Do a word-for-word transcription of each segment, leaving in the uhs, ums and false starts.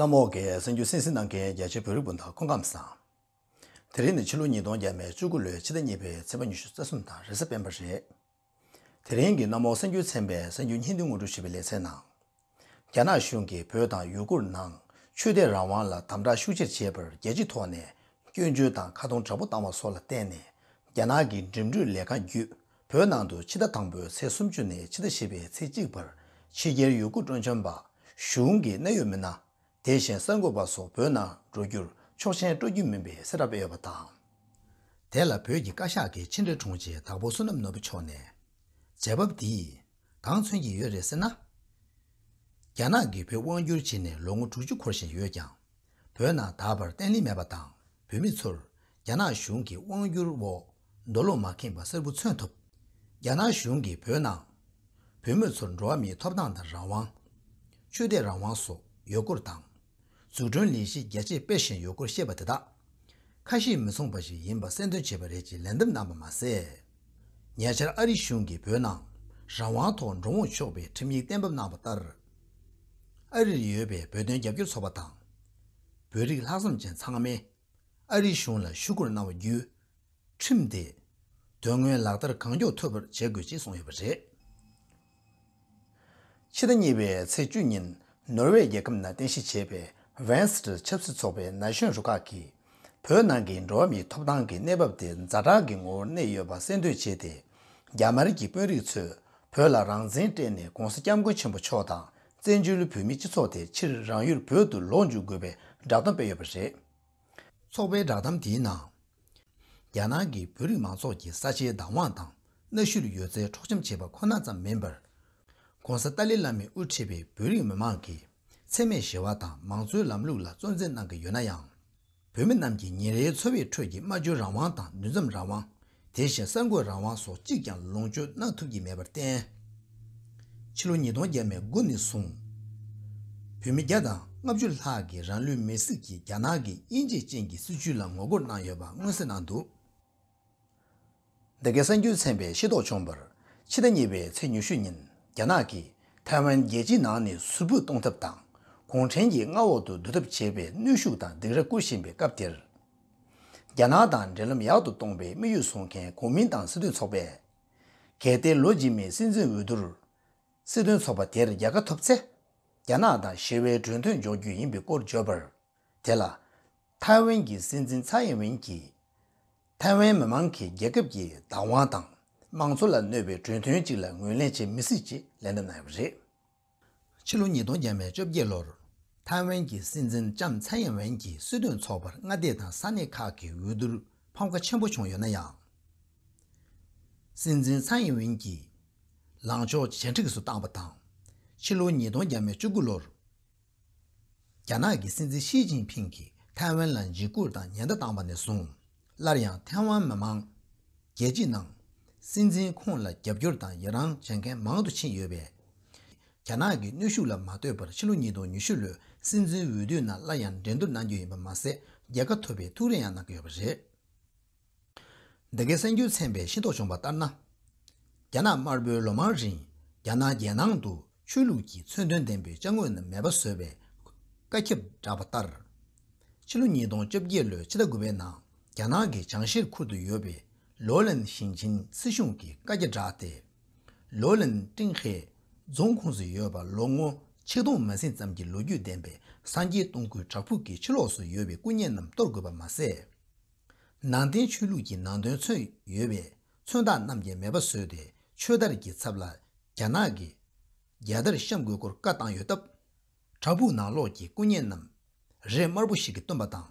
གནམ་འོག་གི་གསར་འགྱུར་གསན་གཟིགས་གནང་མཁན་རྒྱ་ཆེའི་བོད་རིགས་སྤུན་ཟླ་སྐུ་ཁམས་བཟང་། དེ་རིང་ནི་ཕྱི་ལོ་ཉིས་སྟོང་བརྒྱ་མེད་བཅུ་དགུ་ལོའི་ཕྱི་ཟླ་གཉིས་པའི་ཚེས་པ་ཉི་ཤུ་རྩ་གསུམ་དང་རེས་གཟའ་སྤེན་པ་རེད། དེ་རིང་གི་གནམ་འོག་གསར་འགྱུར་ཚན་པའི་གསར་འགྱུར་སྙིང་བསྡུས་ངོ་སྤྲོད་ཞུས་པའི་ལེ་ཚན་ནང་། རྒྱ་ནག་གཞུང་གིས་བོད་དང་ཡུ་གུར་ནང་ཆོས་དད་རང་དབང་ལ་དམ་དྲག་ཤུགས་ཆེར་བྱས་པར་རྒྱལ་སྤྱིའི་ཐོག་ནས་སྐྱོན་བརྗོད་དང་ཁ་རྡུང་དྲག་པོ་བཏང་བ་སོགས་ལ་བརྟེན་ནས། རྒྱ་ནག་གི་འགྲིམ་འགྲུལ་ལས་ཁང་བརྒྱུད་བོད་ནང་དུ་ཕྱི་ཟླ་དང་པོའི་ཚེས་སུམ་ཅུ་ནས་ཕྱི་ཟླ་བཞི་པའི་ཚེས་གཅིག་བར་ཕྱི་རྒྱལ་ཡུ་གུར་སྤྲོ་འཆམ་པ་གཞུང་གི་གནད་ཡོད་མི་སྣ། དེ་བཞིན་གསར་འགོད་པ་སོགས་བོད་ནང་འགྲོ་རྒྱུར་ཆོག་མཆན་སྤྲོད་རྒྱུ་མིན་པའི་གསལ་བསྒྲགས་སྤེལ་ཡོད་པ་དང་། དེ་ལ་བོད་ཀྱི་བཀའ་ཤག་གི་ཕྱི་འབྲེལ་དྲུང་ཆེ་དྭགས་པོ་བསོད་ནམས་ནོར་བུ་མཆོག་ནས། བྱེད་བབ་འདིས་གང་མཚོན་གྱི་ཡོད་རེད་ཟེར་ན། རྒྱ་ནག་གིས་བོད་དབང་བསྒྱུར་བྱས་ནས་ལོ་ངོ་དྲུག་ཅུ་འཁོར་བཞིན་ཡོད་ཀྱང་། བོད་ནང་ད་བར་བརྟན་ལྷིང་མེད་པ་དང་། བོད་མི་ཚོར་རྒྱ་ནག་གཞུང་གི་དབང་བསྒྱུར་འོག་རྡོ་སློག་མ་ཁེངས་པ་གསལ་པོ་མཚོན་ཐུབ། རྒྱ་ནག་གཞུང་གིས་བོད་ནང་བོད་མི་ཚོར་འགྲོ་བ་མིའི་ཐོབ་ཐང་དང་རང་དབང་། ཆོས་དད་རང་དབང་སོགས་ཡུ་གུར་དང་། འཛུགས་སྐྲུན་ལས་གཞི་རྒྱ་ཆེ་སྤེལ་བཞིན་ཡོད་སྐོར་བཤད་པ་དེ་དག་ཁ་ཞེ་མི་མཚུངས་པ་ཞིག་ཡིན་པ་གསལ་འདོན་བྱས་པ་རེད་ཅེས་ལན་འདེབས་གནང་བ་མ་ཟད། ཉེ་ཆར་ཨ་རིའི་གཞུང་གིས་བོད་ནང་རང་དབང་ཐོག་འགྲོ་འོང་ཆོག་པའི་ཁྲིམས་ཡིག་གཏན་འབེབས་གནང་བ་ལྟར། ཨ་རིར་ཡོད་པའི་བོད་དོན་རྒྱབ་སྐྱོར་ཚོགས་པ་དང་། བོད་རིགས་ལྷག་བསམ་ཅན་ཚང་མས་ཨ་རིའི་གཞུང་ལ་ཞུ་སྐུལ་གནང་བ་བརྒྱུད། ཁྲིམས་དེ་དོན་དངོས་ལག་བསྟར་གང་མགྱོགས་ཐུབ་པར་བྱེད་དགོས་ཅེས་གསུངས་ཡོད་པ་རེད། ཕྱི་ཟླ་གཉིས་པའི་ཚེས་བཅུ་ཉིན་ནོར་ཝེ་རྒྱལ་ཁབ་ནང་རྟེན་གཞི་བྱས་པའི་ཝེན་སི་ཏི་ཆབ་སྲིད་ཚོགས་པའི་ན་གཞོན་རུ་ཁག་གིས་བོད་ནང་གི་འགྲོ་བ་མིའི་ཐོབ་ཐང་གི་གནས་བབ་དེ་ཛ་དྲག་གི་ངོ་བོར་གནས་ཡོད་པ་གསལ་འདོན་བྱས་ཏེ། རྒྱ་དམར་གྱི་དཔོན་རིགས་ཚོས་བོད་ལ་རང་བཙན་སྤྲད་ནས་༸གོང་ས་༸སྐྱབས་མགོན་ཆེན་པོ་མཆོག་དང་བཙན་བྱོལ་བོད་མི་སྤྱི་ཚོགས་དེ་ཕྱིར་རང་ཡུལ་བོད་དུ་ལོག་འཇུག་དགོས་པའི་བསྒྲགས་གཏམ་སྤེལ་ཡོད་པ་རེད། ཚོགས་པའི་བསྒྲགས་གཏམ་དེའི་ནང་། རྒྱ་ནག་གིས་བོད་རིགས་མང་ཚོགས་ཀྱི་ས་ཆའི་བདག་དབང་དང་གནའ་ཤུལ་ཡོད་ཚད་འཕྲོག་བཅོམ་བྱས་པ་ཁོ་ན་ཙམ་མིན་པར། ༸གོང་ས་ཏཱ་ལའི་བླ་མས་དབུ་ཁྲིད་པའི་བོད་རིགས་མི་མང་གི་འཚེ་མེད་ཞི་བ་དང་མང་གཙོའི་ལམ་ལུགས་ལ་གཙོ་འཛིན་གནང་གི་ཡོད་ན་ཡང་། བོད་མི་རྣམས་ཀྱིས་ཉིན་རེའི་འཚོ་བའི་ཁྲོད་ཀྱི་སྨྲ་བརྗོད་རང་དབང་དང་འདུ་འཛོམས་རང་དབང་། དེ་བཞིན་གསར་འགོད་རང་དབང་སོགས་གཅིག་ཀྱང་ལོངས་སྤྱོད་གནང་ཐུབ་ཀྱི་མེད་པར་བརྟེན། ཕྱི་ལོ་ཉིས་སྟོང་བརྒྱ་མེད་དགུ་ནས་བཟུང་། བོད་མི་བརྒྱ་དང་ལྔ་བཅུ་ལྷག་གིས་རང་ལུས་མེར་སྲེག་གིས་རྒྱ་ནག་གི་དབྱེ་འབྱེད་ཅན་གྱི་སྲིད་བྱུས་ལ་ངོ་རྒོལ་གནང་ཡོད་པ་མངོན་གསལ་གནང་འདུག་འདི་གའི་གསར་འགྱུར་ཚན་པས་ཤེས་རྟོགས་བྱུང་བར། ཕྱི་ཟླ་གཉིས་པའི་ཚེས་ཉི་ཤུ་ཉིན་རྒྱ་ནག་གིས་ཐའེ་ཝན་རྒྱལ་སྤྱིའི་ནང་ནས་ཟུར་ཕུད་གཏོང་ཐབས་དང་གུང་ཁྲན་གྱི་མངའ་འོག་ཏུ་བསྡུ་ཐབས་བྱེད་པའི་གནོན་ཤུགས་དང་སྡིགས་ར་བསྐུལ་བཞིན་པའི་སྐབས་དེར། རྒྱ་ནག་དང་འབྲེལ་ལམ་ཡག་ཏུ་གཏོང་བའི་དམིགས་ཡུལ་བཟུང་མཁན་གོ་མིན་ཏང་སྲིད་དོན་ཚོགས་པས། གལ་ཏེ་ལོ་རྗེས་མའི་སྲིད་འཛིན་འོས་བསྡུར། སྲིད་དོན་ཚོགས་པ་དེར་རྒྱལ་ཁ་ཐོབ་ཚེ། རྒྱ་ནག་དང་ཞི་བའི་གྲོས་མཐུན་འཇོག་རྒྱུ་ཡིན་པའི་སྐོར་བརྗོད་པར། དེ་ལ། ཐའེ་ཝན་གྱི་སྲིད་འཛིན་ཚའེ་ཡིན་ཝེན་གྱིས། ཐའེ་ཝན་མི་མང་གིས་རྒྱལ་ཁབ་ཀྱི་བདག་དབང་དང་དམངས་གཙོ་ལ་གནོད་པའི་གྲོས་མཐུན་གཅིག་ལ་ངོས་ལེན་བྱེད་མི་སྲིད་ཅེས་ལན་འདེབས་གནང་ཡོད་པ་རེད། ཕྱི་ལོ་ཉིས་སྟོང་བརྒྱ་མེད་བཅོ་བརྒྱད་ལོར། ཐའེ་ཝན་གྱི་སྲིད་འཛིན་ལྕམ་ཚའེ་ཡིན་ཝེན་གྱིས་སྲིད་དོན་ཚོགས་པར་མངའ་སྡེ་དང་ས་གནས་ཁག་གི་འོས་བསྡུར་ཕམ་ཁ་ཆེན་པོ་བྱུང་ཡོད་ན་ཡང་། སྲིད་འཛིན་ཚའེ་ཡིན་ཝེན་གྱིས་ལངས་ཕྱོགས་ཇེ་མཁྲེགས་སུ་བཏང་བ་དང་། ཕྱི་ལོ་ཉིས་སྟོང་བརྒྱ་མེད་བཅུ་དགུ་ལོར། རྒྱ་ནག་གི་སྲིད་འཛིན་ཞི་ཅིན་ཕིང་གིས་ཐའེ་ཝན་ལ་འཇིགས་སྐུལ་དང་ཉེན་བརྡ་བཏང་བ་ནས་བཟུང་། སླར་ཡང་ཐའེ་ཝན་མི་མང་རྒྱལ་སྤྱིའི་ནང་སྲིད་འཛིན་ཁོང་ལ་རྒྱབ་སྐྱོར་དང་ཡི་རང་བྱེད་མཁན་མང་དུ་ཕྱིན་ཡོད་པས། རྒྱ་ནག་གི་གནོན་ཤུགས་ལ་མ་ལྟོས་པར་ཕྱི་ལོ་ཉིས་སྟོང་ཉི་ཤུ་ལོའི་སྲིད་འཛིན་འོས་བསྡུའི་ནང་སླར་ཡང་འགྲན་བསྡུར་གནང་རྒྱུ་ཡིན་པ་མ་ཟད། རྒྱལ་ཁ་ཐོབ་པའི་ཐུགས་རེ་ཡང་གནང་གི་ཡོད་པ་རེད། འདི་གའི་གསར་འགྱུར་ཚན་པས་ཤེས་རྟོགས་བྱུང་བ་ལྟར་ན། རྒྱ་ནག་དམར་པོའི་ལོ་མང་རིང་རྒྱ་ནག་རྒྱལ་ནང་དུ་ཆོས་ལུགས་ཀྱི་མཚོན་དོན་ལྡན་པའི་ཅ་དངོས་རྣམས་མེད་པ་བཟོས་པའི་བཀའ་ཁྱབ་བསྒྲགས་པ་ལྟར། ཕྱི་ལོ་ཉིས་སྟོང་བཅོ་བརྒྱད་ལོའི་ཕྱི་ཟླ་དགུ་པའི་ནང་རྒྱ་ནག་གི་ཇང་ཤེར་ཁུལ་དུ་ཡོད་པའི་ལོ་ལན་ཞིང་ཆེན་སྲིད་གཞུང་གིས་བཀའ་རྒྱ་བསྒྲགས་ཏེ། ལོ་ལན་ཀྲིང་ཧེ་རྫོང་ཁོངས་སུ་ཡོད་པ་ལོ་ངོ་ཆིག་སྟོང་མ་ཟིན་ཙམ་གྱི་ལོ་རྒྱུས་ལྡན་པའི་སངས་རྒྱས་སྟོང་སྐུའི་བྲག་ཕུག་གི་ཕྱི་ལོགས་སུ་ཡོད་པའི་སྐུ་བརྙན་རྣམས་གཏོར་དགོས་པ་མ་ཟད། ནང་བསྟན་ཆོས་ལུགས་ཀྱི་ནང་དོན་མཚོན་ཡོད་པའི་མཚོན་རྟགས་རྣམས་ཀྱང་མེད་པ་བཟོས་ཏེ། ཆོས་དར་གྱི་ཚབ་ལ་རྒྱ་ནག་གི་རྒྱལ་དར་བཤམས་དགོས་སྐོར་བཀའ་བཏང་ཡོད་སྟབས། བྲག་ཕུག་ནང་ལོགས་ཀྱི་སྐུ་བརྙན་རྣམས་རས་དམར་པོ་ཞིག་གིས་བཏུམས་པ་དང་།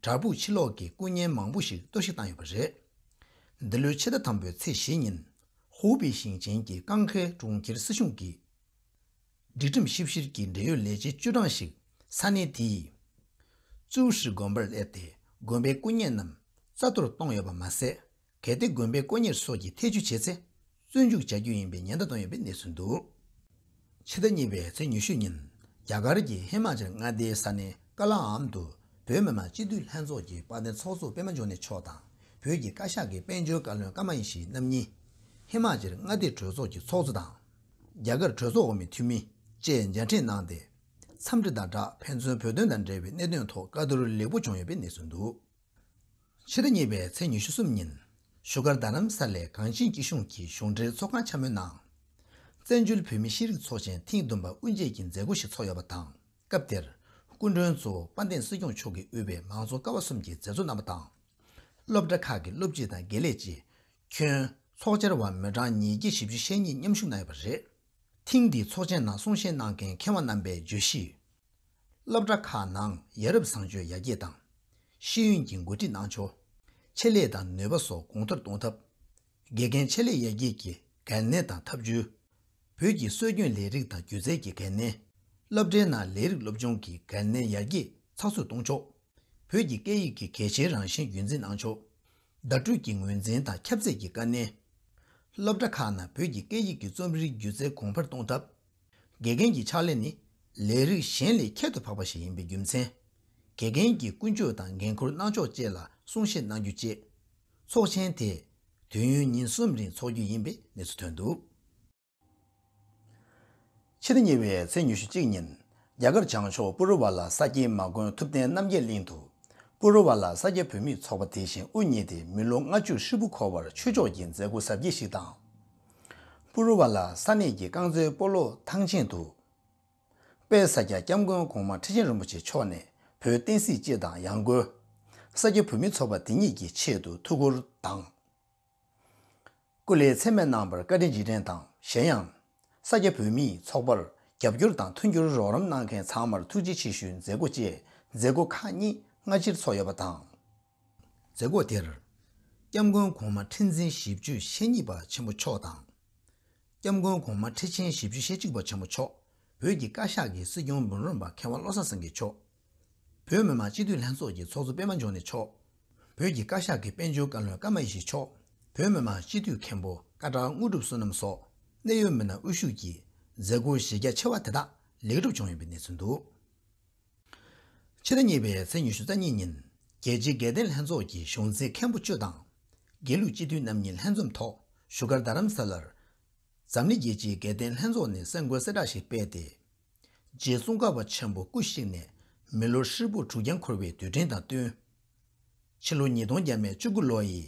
བྲག་ཕུག་ཕྱི་ལོགས་ཀྱི་སྐུ་བརྙན་མང་པོ་ཞིག་གཏོར་བཤིག་བཏང་ཡོད་པ་རེད། འདི་ལོའི་ཕྱི་ཟླ་དང་པོའི་ཚེས་བཞི་ཉིན། ཧུའུ་པེ་ཞིང་ཆེན་གྱི་ཀང་ཧེ་གྲོང་ཁྱེར་སྲིད་གཞུང་གིས། སྒྲིག་ཁྲིམས་ཞིབ་བཤེར་གྱི་འབྲེལ་ཡོད་ལས་བྱེད་བཅུ་གྲངས་ཤིག་ས་གནས་དེའི་ཙུའུ་ཧྲི་དགོན་པར་སླེབས་ཏེ། དགོན་པའི་སྐུ་བརྙན་རྣམས་རྩ་གཏོར་གཏོང་ཡོད་པ་མ་ཟད། གལ་ཏེ་དགོན་པའི་དཀོན་གཉེར་སོགས་ཀྱིས་ཐེ་བྱུས་བྱས་ཚེ། བཙོན་འཇུག་བྱ་རྒྱུ་ཡིན་པའི་ཉེན་བརྡ་བཏང་ཡོད་པའི་གནས་ཚུལ་འདུག་ཕྱི་ཟླ་གཉིས་པའི་ཚེས་ཉི་ཤུ་ཉིན། རྒྱ་གར་གྱི་ཧི་མ་ཅལ་མངའ་སྡེའི་ས་གནས་ཀ་ལ་འམ་དུ། བོད་མི་མང་སྤྱི་འཐུས་ལྷན་ཚོགས་ཀྱི་དཔལ་ལྡན་ཚོགས་གཙོ་པད་མ་འབྱུང་གནས་མཆོག་དང་། བོད་ཀྱི་བཀའ་ཤག་གི་དཔལ་འབྱོར་བཀའ་བློན་ཀརྨ་ཡེ་ཤེས་རྣམ་གཉིས། ཧི་མ་ཅལ་མངའ་སྡེ་གྲོས་ཚོགས་ཀྱི་ཚོགས་གཙོ་དང་། རྒྱ་གར་གྲོས་ཚོགས་འོག་མའི་འཐུས་མི་བཅས་མཇལ་འཕྲད་གནང་སྟེ། འཚམས་འདྲི་དང་སྦྲགས་ཕན་ཚུན་བོད་དོན་དང་འབྲེལ་བའི་གནད་དོན་ཐོག་བཀའ་བསྡུར་ལེགས་པོ་བྱུང་ཡོད་པའི་གནས་ཚུལ་འདུག་ཕྱི་ཟླ་གཉིས་པའི་ཚེས་ཉི་ཤུ་གསུམ་ཉིན་བཞུགས་སྒར་རྡ་རམ་ས་ལའི་གངས་ཅན་སྐྱིད་གཤོངས་ཀྱི་གཞུང་འབྲེལ་ཚོགས་ཁང་འཆམ་མོའི་ནང་། བཙན་བྱོལ་བོད་མིའི་ཤེས་རིག་ཚོགས་ཆེན་ཐེངས་བདུན་པ་དབུ་འབྱེད་ཀྱི་མཛད་སྒོ་ཞིག་ཚོགས་ཡོད་པ་དང་། སྐབས་དེར་སྐུ་མགྲོན་གཙོ་བོ་དཔལ་ལྡན་སྲིད་སྐྱོང་མཆོག་གིས་དབུས་པའི་མང་གཙོ་ཀ་བ་གསུམ་གྱི་མཛད་གཙོ་རྣམ་པ་དང་། སློབ་གྲྭ་ཁག་གི་སློབ་སྤྱི་དང་དགེ་ལས་བཅས་ཁྱོན་ཚོགས་བཅར་བ་མི་གྲངས་ཉིས་བརྒྱ་བཞི་བཅུ་ཞེ་གཉིས་མཉམ་ཞུགས་གནང་ཡོད་པ་རེད། ཐེངས་འདིའི་ཚོགས་ཆེན་ནང་གསུང་བཤད་གནང་མཁན་མཁས་དབང་རྣམ་པའི་བརྗོད་གཞིས། སློབ་གྲྭ་ཁག་ནང་ཡ་རབས་བཟང་སྤྱོད་ཡར་རྒྱས་དང་། ཤེས་ཡོན་གྱི་འགོ་ཁྲིད་གནང་ཕྱོགས། ཆེད་ལས་དང་ནུས་པ་སོགས་གོང་མཐོར་གཏོང་ཐབས། དགེ་རྒན་ཆེད་ལས་ཡར་རྒྱས་ཀྱི་འགན་ལེན་དང་ཐབས་ཇུས། བོད་ཀྱི་སྲོལ་རྒྱུན་ལས་རིགས་དང་སྒྱུ་རྩལ་གྱི་འགན་ལེན། སློབ་གྲྭའི་ནང་ལས་རིགས་སློབ་སྦྱོང་གི་འགན་ལེན་ཡར་རྒྱས་ཚགས་ཚུད་གཏོང་ཕྱོགས། བོད་ཀྱི་སྐད་ཡིག་གི་གལ་ཆེའི་རང་བཞིན་རྒྱུན་འཛིན་གནང་ཕྱོགས། བརྡ་སྤྲོད་ཀྱི་ངོས་འཛིན་དང་ཁྱབ་ཚད་ཀྱི་དཀའ་གནད། སློབ་གྲྭ་ཁག་ནང་བོད་ཀྱི་སྐད་ཡིག་གི་རྩོམ་རིག་སྒྱུ་རྩལ་གོང་འཕེལ་གཏོང་ཐབས། དགེ་རྒན་གྱི་ཕྱག་ལས་ནི་ལས་རིགས་གཞན་ལས་ཁྱད་དུ་འཕགས་པ་ཞིག་ཡིན་པའི་རྒྱུ་མཚན། དགེ་རྒན་གྱི་ཀུན་སྤྱོད་དང་འགན་འཁུར་གནང་ཕྱོགས་བཅས་ལ་གསུང་བཤད་གནང་རྒྱུ་བཅས། ཚོགས་ཆེན་དེ་དུས་ཡུན་ཉིན་གསུམ་རིང་འཚོགས་རྒྱུ་ཡིན་པའི་གནས་ཚུལ་ཐོན་འདུག་ཕྱི་ཟླ་གཉིས་པའི་ཚེས་ཉི་ཤུ་གཅིག་ཉིན། རྒྱ་གར་བྱང་ཕྱོགས་པུ་རུ་ཝ་ལ་ས་སྐྱའི་མ་དགོན་ཐུབ་བསྟན་རྣམ་རྒྱལ་གླིང་དུ། པུ་རུ་ཝ་ལ་ས་སྐྱ་བོད་མིའི་ཚོགས་པ་དེ་བཞིན་དབུ་བརྙེས་ཏེ་མི་ལོ་ལྔ་བཅུ་ཧྲིལ་པོ་འཁོར་བར་ཆོས་ཕྱོགས་ཀྱི་མཛད་སྒོ་གཟབ་རྒྱས་ཤིག་དང་། པུ་རུ་ཝ་ལ་ས་གནས་ཀྱི་རྐང་རྩེད་སྤོ་ལོ་ཐང་ཆེན་དུ། དཔལ་ས་སྐྱ་སྐྱབས་མགོན་གོང་མ་ཁྲི་ཆེན་རིན་པོ་ཆེ་མཆོག་ནས་བོད་བསྟན་སྲིད་སྤྱི་དང་ཡང་སྒོས། ས་སྐྱ་བོད་མིའི་ཚོགས་པ་དེ་ཉིད་ཀྱི་ཆེད་དུ་ཐུགས་ཁུར་དང་། སྐུ་ལས་ཚད་མེད་གནང་བར་བཀའ་དྲིན་རྗེས་དྲན་དང་གཞན་ཡང་། ས་སྐྱ་བོད་མིའི་ཚོགས་པར་རྒྱབ་སྐྱོར་དང་མཐུན་འགྱུར་རོགས་རམ་གནང་མཁན་ཚང་མར་ཐུགས་རྗེ་ཆེ་ཞུའི་མཛད་སྒོ་བཅས་མཛད་སྒོ་ཁག་གཉིས་སྔ་ཕྱིར་ཚོགས་ཡོད་པ་དང་། མཛད་སྒོ་དེར། སྐྱབས་མགོན་གོང་མ་ཁྲི་འཛིན་བཞི་བཅུ་ཞེ་གཉིས་པ་ཆེན་པོ་མཆོག་དང་། སྐྱབས་མགོན་གོང་མ་ཁྲི་ཆེན་བཞི་བཅུ་ཞེ་གཅིག་པ་ཆེན་པོ་མཆོག་བོད་ཀྱི་བཀའ་ཤག་གི་སྲིད་སྐྱོང་འབུམ་རམས་པ་མཁས་དབང་བློ་བཟང་སེང་གེ་མཆོག་བོད་མི་མང་སྤྱི་འཐུས་ལྷན་ཚོགས་ཀྱི་ཚོགས་གཙོ་པད་མ་འབྱུང་གནས་མཆོག་བོད་ཀྱི་བཀའ་ཤག་གི་དཔལ་འབྱོར་བཀའ་བློན་ཀརྨ་ཡེ་ཤེས་མཆོག་བོད་མི་མང་སྤྱི་འཐུས་མཁན་པོ་སྐད་གྲགས་དངོས་གྲུབ་བསོད་ནམས་སོགས་གནད་ཡོད་མི་སྣ་དབུ་བཞུགས་ཀྱིས་མཛད་སྒོ་གཞི་རྒྱ་ཆེ་བ་དེ་དག་ལེགས་གྲུབ་བྱུང་ཡོད་པའི་གནས་ཚུལ་འདུག་ཕྱི་ཟླ་གཉིས་པའི་ཚེས་ཉི་ཤུ་རྩ་གཉིས་ཉིན། རྒྱལ་སྤྱིའི་དགེ་ལྡན་ལྷན་ཚོགས་ཀྱི་གཞུང་འཛིན་མཁན་པོ་བཅུ་དང་། དགེ་ལུགས་སྤྱི་འཐུས་རྣམ་གཉིས་ལྷན་འཛོམས་ཐོག་བཞུགས་སྒར་རྡ་རམ་ས་ལར། འཛམ་གླིང་རྒྱལ་སྤྱིའི་དགེ་ལྡན་ལྷན་ཚོགས་ནས་གསར་འགོད་གསལ་བསྒྲགས་ཤིག་སྤེལ་ཏེ། རྗེ་ཙོང་ཁ་པ་ཆེན་པོ་སྐུ་གཤེགས་ནས་མི་ལོ་ཧྲིལ་པོ་དྲུག་བརྒྱ་འཁོར་བའི་དུས་དྲན་དང་བསྟུན། ཕྱི་ལོ་ཉིས་སྟོང་བརྒྱ་མེད་བཅུ་དགུ་ལོ་ཡི་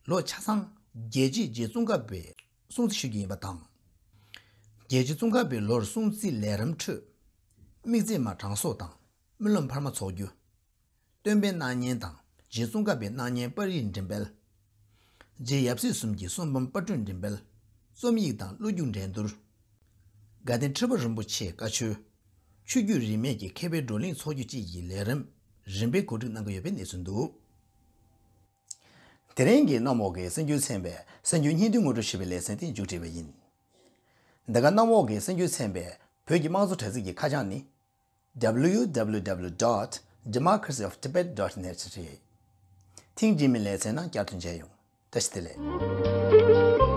ལོ་ཆ་ཚང་རྒྱལ་གཅེས་རྗེ་ཙོང་ཁ་པའི་སྲུང་བརྩི་ཞུ་རྒྱུ་ཡིན་པ་དང་། རྒྱལ་གཅེས་ཙོང་ཁ་པའི་ལོར་སྲུང་བརྩིའི་ལས་རིམ་ཁྲོད། དམིགས་བརྩེ་མ་གྲངས་གསོག་དང་སྨོན་ལམ་འཕར་མ་འཚོགས་རྒྱུ། སྟོན་པའི་སྣང་བརྙན་དང་རྗེ་ཙོང་ཁ་པའི་སྣང་བརྙན་པར་རིས་འགྲེམས་སྤེལ། རྗེ་ཡབ་སྲས་གསུམ་གྱི་གསུང་འབུམ་པར་སྐྲུན་འགྲེམས་སྤེལ། རྩོམ་ཡིག་དང་བློ་རྒྱུགས་འགྲན་བསྡུར། དགའ་ལྡན་ཁྲི་པ་རིན་པོ་ཆེའི་བཀའ་ཆོས། ཆོས་བརྒྱུད་རིས་མེད་ཀྱི་མཁས་པའི་བགྲོ་གླེང་འཚོགས་རྒྱུ་བཅས་ཀྱི་ལས་རིམ་རིམ་པས་གོ་སྒྲིག་གནང་གི་ཡོད་པའི་གནས་ཚུལ་འདུག་དེ་རིང་གི་གནམ་འོག་གི་གསར་འགྱུར་ཚན་པའི་གསར་འགྱུར་སྙིང་བསྡུས་ངོ་སྤྲོད་ཞུས་པའི་ལེ་ཚན་དེ་མཇུག་སྒྲིལ་བ་ཡིན། འདི་ག་གནམ་འོག་གི་གསར་འགྱུར་ཚན་པའི་བོད་ཀྱི་དམངས་གཙོ་དྲ་ཚིགས་ཀྱི་ཁ་བྱང་ནི། W W W dot democracy of tibet dot net རེད། ཐེངས་རྗེས་མའི་ལེ་ཚན་ནང་བསྐྱར་དུ་མཇལ་ཡོང་། བཀྲ་ཤིས་བདེ་ལེགས།